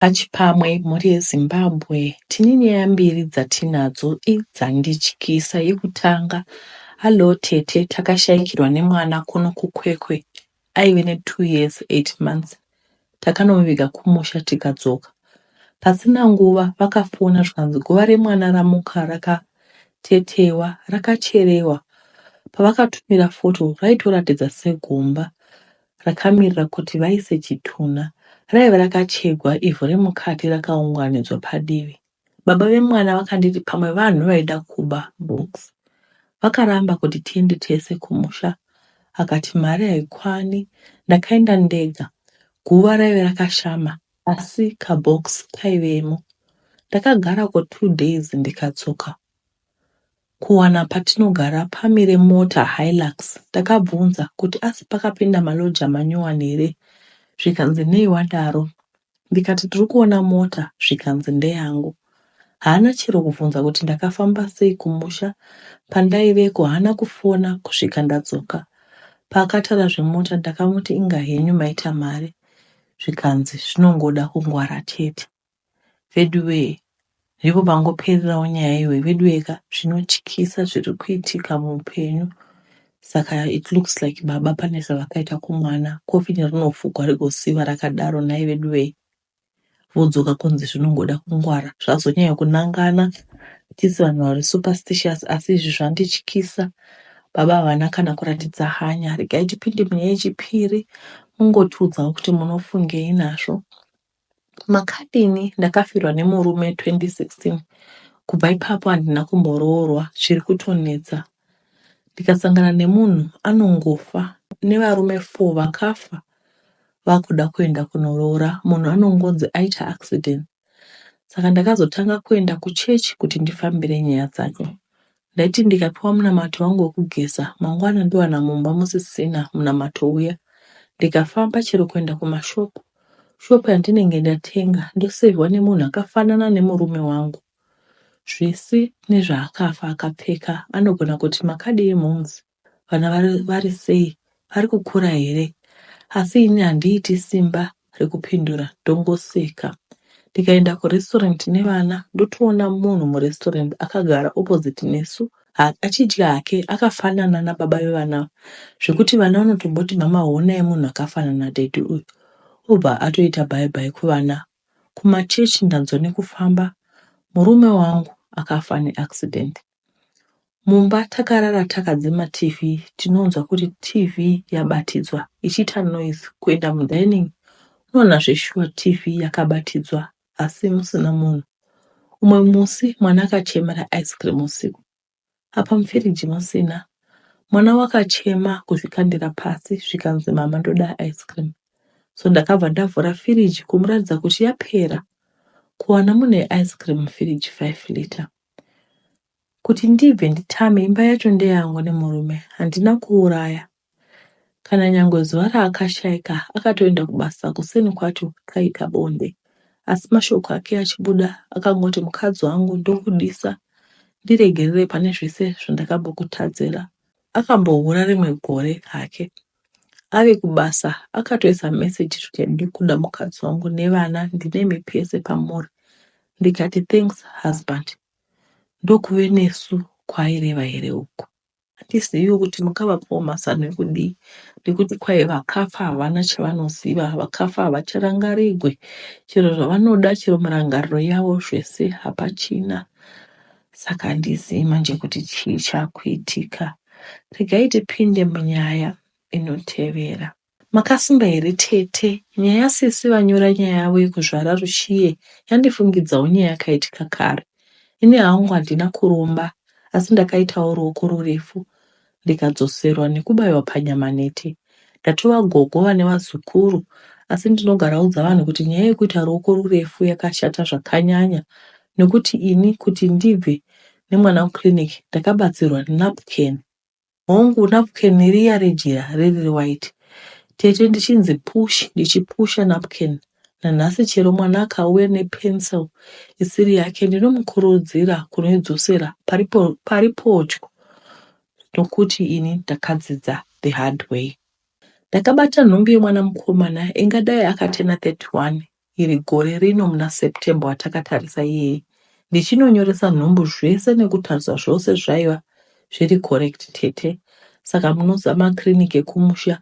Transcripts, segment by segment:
Pachipamwe mhuri yeZimbabwe tine nyaya mbiri dzatinadzo dzandityisa. Yekutanga, hallo tete takashaikirwa nemwana kuno kuKwekwe aive ne2 years 8 months. Takanomuviga kumusha tikadzoka. Pasina nguva vakafona zvikanzi guva remwana ramuka rakatetewa rakacherewa. Pavakatumira foto raitoratidza segomba rakamirira kuti vaise chitunha. Raiva rakachegwa ivhu remukati rakaunganidzwa padivi. Baba vemwana vakanditi pamwe vanhu vaida kuba bhokisi. Vakaramba kuti tiende tese kumusha akati mari haikwani. Ndakaenda ndega. Guva raive rakashama asi kabhokisi kaivemo. Ndakagarako 2 days ndikadzoka. Kuwana patinogara pamire mota Hilux ndakabvunza kuti asi pakapinda maloja manyowani here zvikanzi nei wadaro ndikati tiri kuona mota zvikanzi ndeyangu. Haana chero kubvunza kuti ndakafamba sei kumusha pandaiveko haana kufona kusvika ndadzoka. Paakataura zvemota ndakamuti inga henyu maita mari zvikanzi zvinongoda kungwara chete. Veduwee ndipo pangopererawo nyaya iyoyi veduweka zvinotyisa zviri kuitika muupenyu saka it looks like baba pane zvavakaita kumwana kofini rinofugwa rigosiiwa rakadaro nhai veduwee vodzoka kunzi zvinongoda kungwara zvazonyanya kunangana tisi vanhu vari superstitious asi izvi zvandityisa baba havana kana kuratidza hanya regai tipinde munyaya yechipiri mungotiudzawo kuti munofungei nazvo Makadini ndakafirwa nemurume 2016 kubva ipapo handina kumboroorwa zviri kutonetsa. Ndikasangana nemunhu anongofa nevarume 4 vakafa vakuda kuenda kunoroora munhu anongonzi aita accident. Saka ndakazotanga kuenda kuchechi kuti ndifambire nyaya dzacho. Ndaiti ndikapiwa munamato wangu wekugeza mangwana ndowana mumba musisina munamato uya. Ndikafamba chero kuenda kumashopu Shop yandinenge ndatenga ndosevhiwa nemunhu akafanana nemurume wangu. Zvese nezvaakafa akapfeka anogona kuti makadii momz vana vari sei vari kukura here asi ini handiiti simba rekupindura ndongoseka. Ndikaenda kurestaurant nevana ndotoona munhu murestaurant akagara opposite nesu achidya hake akafanana nababa vevana zvekuti vana vanotomboti mama honai munhu akafanana nadaddy uyu obva atoita bye bye kuvana. Kumachechi ndanzwa nekufamba murume wangu akafa neaccident. Mumba takarara takadzima TV tinonzwa kuti TV yabatidzwa ichiita noise kuenda mudining unoona zveshuwa TV yakabatidzwa asi musina munhu. Umwe musi mwana akachemera ice cream usiku apa mufiriji musina. Mwana wakachema kuzvikandira pasi zvikanzi mama ndoda ice cream. So ndakabva ndavhura firiji kumuratidza kuti yapera. Kuwana mune ice cream mufiriji 5 litre. Kuti ndibve nditame imba yacho ndeyangu nemurume handina kuuraya. Kana nyangwe zuva raakashaika akatoenda kubasa kuseni kwacho kaita bonde. Asi mashoko ake achibuda akangoti mukadzi wangu ndokudisa ndiregerere pane zvese zvandakambokutadzira. Akambohura rimwe gore hake. Ave kubasa akatoisa meseji zvikanzi ndikuda mukadzi wangu nevana ndinemi pese pamuri. Ndikati thanks husband. Ndokuve nesu kwaaireva here uku? Handiziviwo kuti mungavapawo mazano ekudii nekuti kwai vakafa havana chavanoziva, vakafa havacharangarigwi. Chero zvavanoda, chero mirangariro yavo zvese hapachina. Saka handizivi manje kuti chii chakuitika. Regai tipinde munyaya inotevera. Makasimba here tete? Nyaya yasisi vanyora nyaya yavo yekuzvara Ruchiye yandifungidzawo nyaya yakaitika kare. Ini hangu handina kuromba asi ndakaitawo ruoko rurefu ndikadzoserwa nekubaiwa panyama nhete. Ndatova gogo vane vazukuru asi ndinogaraudza vanhu kuti nyaya yekuita ruoko rurefu yakashata zvakanyanya nekuti ini kuti ndibve nemwana kuclinic ndakabatsirwa napkin. Hongu napkin riya rejira riri rewhite. Tete ndichinzi push ndichipusha napkin. Nanhasi chero mwana akauya nepencil isiri yake ndinomukurudzira kunoidzosera paripotyo nokuti ini ndakadzidza the hard way. Ndakabata nhumbi yemwana mukomana ingadai akatena 31. iri gore rino muna September watakatarisa iyeye ndichinonyoresa nhumbu zvese nekutarisa zvose zvaiva zviri correct tete. Saka munoziva makiriniki ekumusha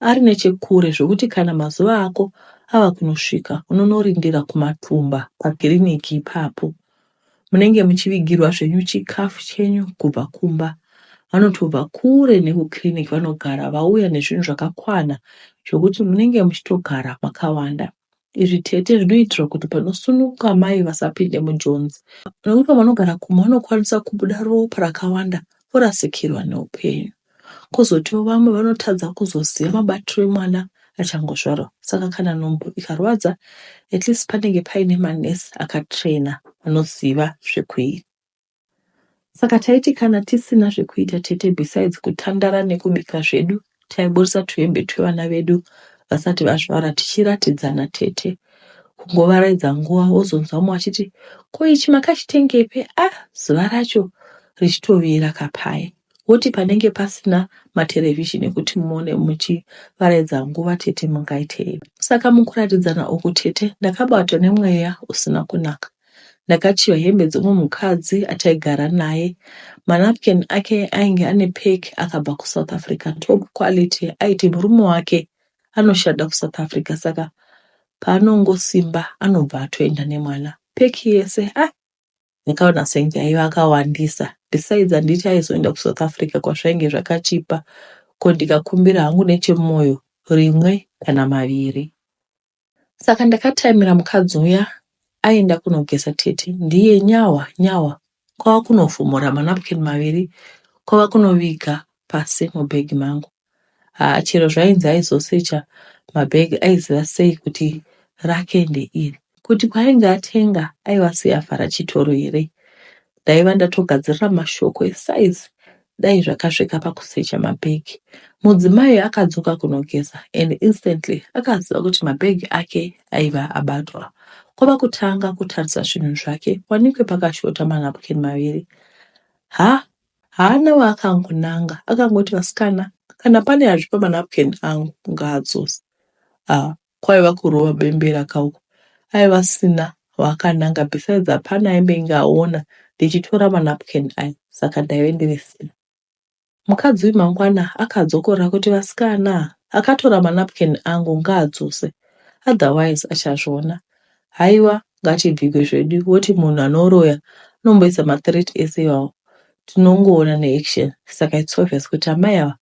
ari nechekure zvekuti kana mazuva ako ava kunosvika unonorindira kumatumba pakiriniki ipapo. Munenge muchivigirwa zvenyu chikafu chenyu kubva kumba. Vanotobva kure nekukiriniki vanogara vauya nezvinhu zvakakwana zvekuti munenge muchitogara makawanda. Izvi tete zvinoitirwa kuti panosununguka mai vasapinde munjodzi nekuti vanogara kumba vanokwanisa kubuda ropa rakawanda vorasikirwa neupenyu. Kozotiwo vamwe vanotadza kuzoziva mabatiro emwana achangozvarwa saka kana nhumbu ikarwadza at least panenge paine manesi akatrainer anoziva zvekuita. Saka taiti kana tisina zvekuita tete besides kutandara nekubika zvedu taiburitsa tuhembe twevana vedu vasati vazvara tichiratidzana tete kungovaraidza nguva wozonzwa mumwe achiti ko ichi makachitengepi ah zuva racho richitovira kapaye woti panenge pasina materevhizheni ekuti muone muchivaraidza nguva tete mungaitei. Saka mukuratidzana uku tete ndakabatwa nemweya usina kunaka. Ndakachiva hembe dzemumwe mukadzi ataigara naye. Manapkin ake ainge ane pack akabva kuSouth Africa top quality aiti murume wake anoshanda kuSouth Africa saka paanongosimba anobva atoenda nemwana. Pack yese ah ndakaona senge aiva akawandisa. Besides handiti aizoenda kuSouth Africa kwazvainge zvakachipa ko ndikakumbira hangu nechemumoyo rimwe kana maviri. Saka ndakataimira mukadzi uya aenda kunogeza tete ndiye nyawa nyawa kwava kunovhomora manapukeni maviri kwava kunoviga pasi mubhegi mangu. Haa chero zvainzi aizosecha mabhegi aiziva sei kuti rake ndeiri. Kuti kwaainge atenga aiva sei avhara chitoro here? Ndaiva ndatogadzirira mashoko esaizi dai zvakasvika pakusecha mabhegi. Mudzimai akadzoka kunogeza and instantly akaziva kuti mabhegi ake aiva abatwa. Kwava kutanga kutarisa zvinhu zvake wanikwe pakashota manapukeni maviri. Ha haana waakangonanga akangoti vasikana kana pane azvipa manapukeni angu ngaadzose. Ah, kwaiva kurova bembera kauko. Aiva asina waakananga besides hapana aimbenge aona ndichitora manapukeni aya saka ndaive ndiri safe. Mukadzi uyu mangwana akadzokorora kuti vasikana akatora manapukeni angu ngaadzose otherwise achazviona. Haiwa ngatibvikwe zvedu woti munhu anoroya anomboisa mathreat ese iwawo tinongoona neaction saka it's obvious kuti amai ava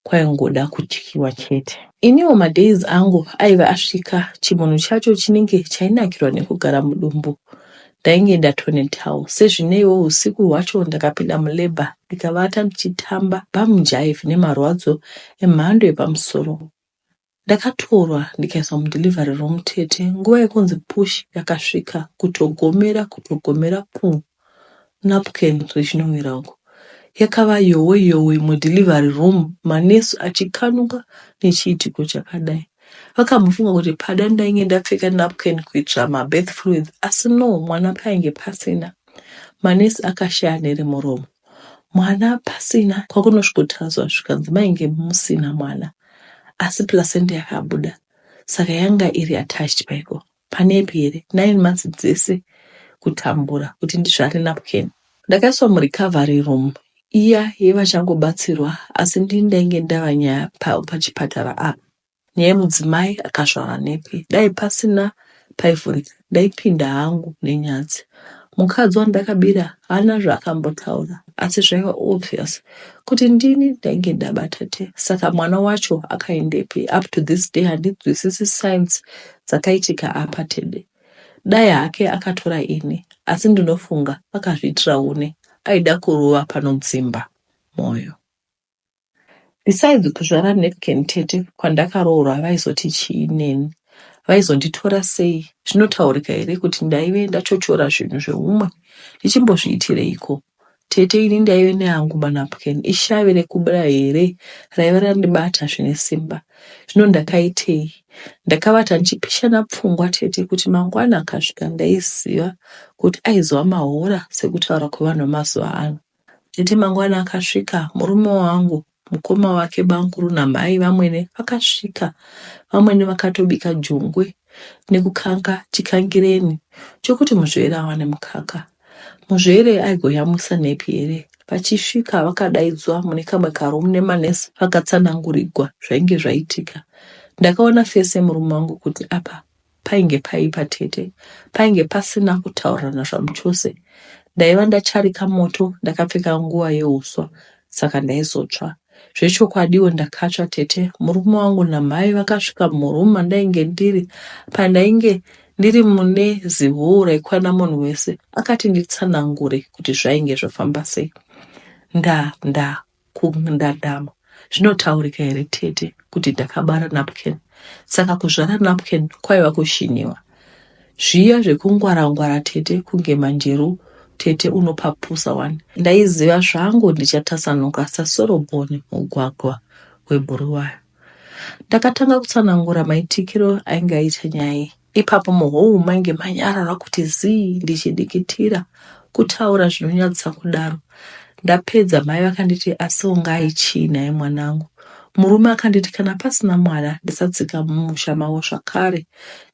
kwaingoda kutyiwa chete. Iniwo madays angu aiva asvika chimunhu chacho chinenge chainakirwa nekugara mudumbu. Ndainge ndatonetawo. Sezvineiwo usiku hwacho ndakapinda mulabour ndikavata ndichitamba bum jive nemarwadzo emhando yepamusoro. Ndakatorwa ndikaiswa mudelivery room tete. Nguva yekunzi push yakasvika kutogomera kutogomera puu napkin richinowira uko. Yakava yowe yowe mudelivery room manesi achikanuka nechiitiko chakadai. Vakambofunga kuti pada ndainge ndapfeka napkin kuitira mabirth fluids asi no mwana painge pasina. Manesi akashaya neremuromo. Mwana pasina kwakunosvikotariswa zvikanzi mainge musina mwana asi placenta yakabuda saka yanga iri attached paiko panepi here 9 months dzese kutambura kuti ndizvare napkin. Ndakaiswa murecovery room iya yevachangobatsirwa asi ndini ndainge ndava nyaya pachipatara apa. Nyaya yemudzimai akazvara nepi dai pasina paivhurika ndaipinda hangu nenyadzi. Mukadzi wandakabira haana zvaakambotaura asi zvaiva obvious kuti ndini ndainge ndabata te. Saka mwana wacho akaendepi? Up to this day handinzwisisi science dzakaitika apa tede. Dai hake akatora ini asi ndinofunga akazviitira une aida kurova panodzimba moyo. Besides kuzvara napkin tete kwandakaroorwa vaizoti chii neni? Vaizonditora sei? Zvinotaurika here kuti ndaive ndachochora zvinhu zveumwe ndichimbozviitireiko? Tete ini ndaive neangu manapkin ishavi rekubira here raiva randibata zvine simba. Zvino ndakaitei? Ndakavata ndichipishana pfungwa tete kuti mangwana akasvika ndaiziva kuti aizova mahora sekutaura kwevanhu vemazuva ano. Tete mangwana akasvika murume wangu mukoma wake bamukuru namai vamwene vakasvika. Vamwene vakatobika jongwe nekukanga chikangireni chokuti muzvere awane mukaka. Muzvere aigoyamwisa nepi here? Vachisvika vakadaidzwa mune kamwe karoom nemanurse vakatsanangurigwa zvainge zvaitika. Ndakaona face yemurume wangu kuti apa painge paipa tete. Painge pasina kutaurirana zvamuchose. Ndaiva ndacharika moto ndakapfeka nguva yeuswa saka ndaizotsva. Zvechokwadiwo ndakatsva tete, murume wangu namhai vakasvika muroom mandainge ndiri pandainge ndiri mune zihall raikwana munhu wese akati nditsanangure kuti zvainge zvafamba sei. Nda nda kundandama zvinotaurika here tete kuti ndakabara napkin saka kuzvara napkin kwaiva kushinyiwa. Zviya zvekungwara-ngwara tete kunge manjeru tete unopapusa wani. Ndaiziva zvangu ndichatasanuka saSorobhoni mugwagwa weBhuruwayo. Ndakatanga kutsanangura maitikiro ainge aita nyaya iyi. Ipapo muhall mainge manyarara kuti zii ndichidikitira kutaura zvinonyadzisa kudaro. Ndapedza mai vakanditi asi ungai chii nhai mwanangu. Murume akanditi kana pasina mwana ndisatsika mumusha mavo zvakare.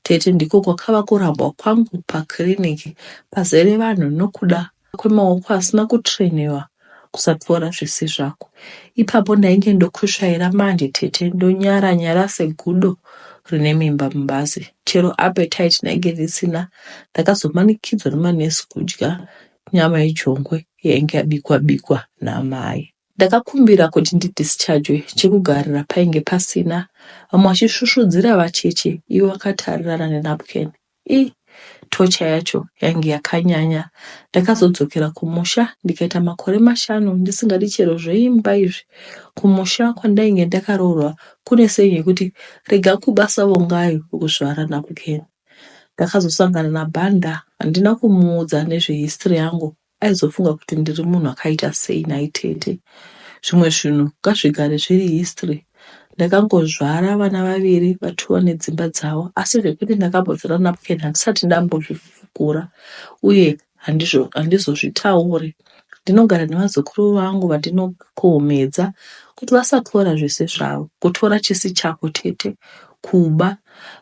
Tete ndiko kwakava kurambwa kwangu pakiriniki pazere vanhu nokuda kwemaoko asina kutrainiwa kusatora zvisi zvako. Ipapo ndainge ndokusvaira manje tete ndonyara nyara segudo rine mimba mubhazi. Chero appetite ndainge ndisina ndakazomanikidzwa nemanesi kudya nyama yejongwe yainge yabikwa bikwa namai. Ndakakumbira kuti ndidischargwe chekugarira painge pasina, vamwe vachisvusvudzira vacheche ivo vakatarirana nenapkin. Ii tocha yacho yainge yakanyanya. Ndakazodzokera kumusha ndikaita makore mashanu ndisingadi chero zveimba izvi. Kumusha kwandainge ndakaroorwa kune saying yekuti rega kuba savongayo wekuzvara napkin. Ndakazosangana naBhanda handina kumuudza nezvehistory yangu aizofunga kuti ndiri munhu akaita sei nhai tete. Zvimwe zvinhu ngazvigare zviri history. Ndakangozvara vana vaviri vatova nedzimba dzavo asi zvekuti ndakambozvara napkin handisati ndambozvifukura uye handizozvitauri. Ndinogara nevazukuru vangu vandinokohomedza kuti vasatora zvese zvavo. Kutora chisi chako tete, kuba.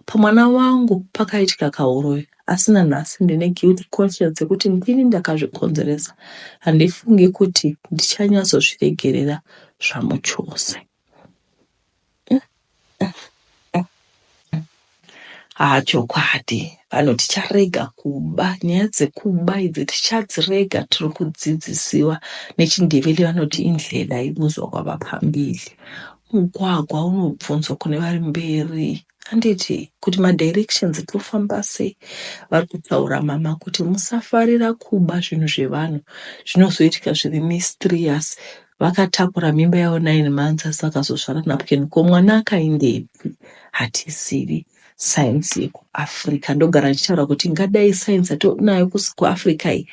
Pamwana wangu pakaitika kahuroyi asi nanhasi ndine guilty conscience yekuti ndini ndakazvikonzeresa. Handifungi kuti ndichanyatsozviregerera zvamuchose. Haa chokwadi vanhu ticharega kuba nyaya dzekuba idzi tichadzirega tiri kudzidzisiwa nechindevele vanoti indlela ibuzwa kwabaphambili mugwagwa unobvunzwa kune vari mberi handiti kuti madirections tofamba sei vari kutaura mama kuti musafarira kuba zvinhu zvevanhu zvinozoitika zviri mysterious Vakatakura mimba yavo 9 months asi vakazozvara napkin ko mwana akaindepi hatizivi science yekuAfrica ndogara ndichitaura kuti ingadai science yatinayo kuAfrica iyi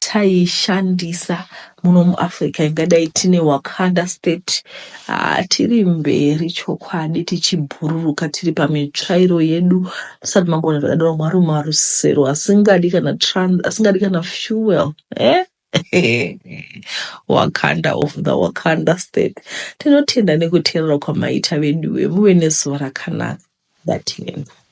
taishandisa muno muAfrica ingadai tine Wakanda state ah, tiri mberi chokwadi tichibhururuka tiri pamitsvairo yedu musati mamboona zvakadaro mwari marusero asingadi kana asingadi kana fuel eh? Wakanda of the Wakanda state. Tinotenda nekuteerera kwamaita veduwe muve nezuva rakanaka. Ndatenda.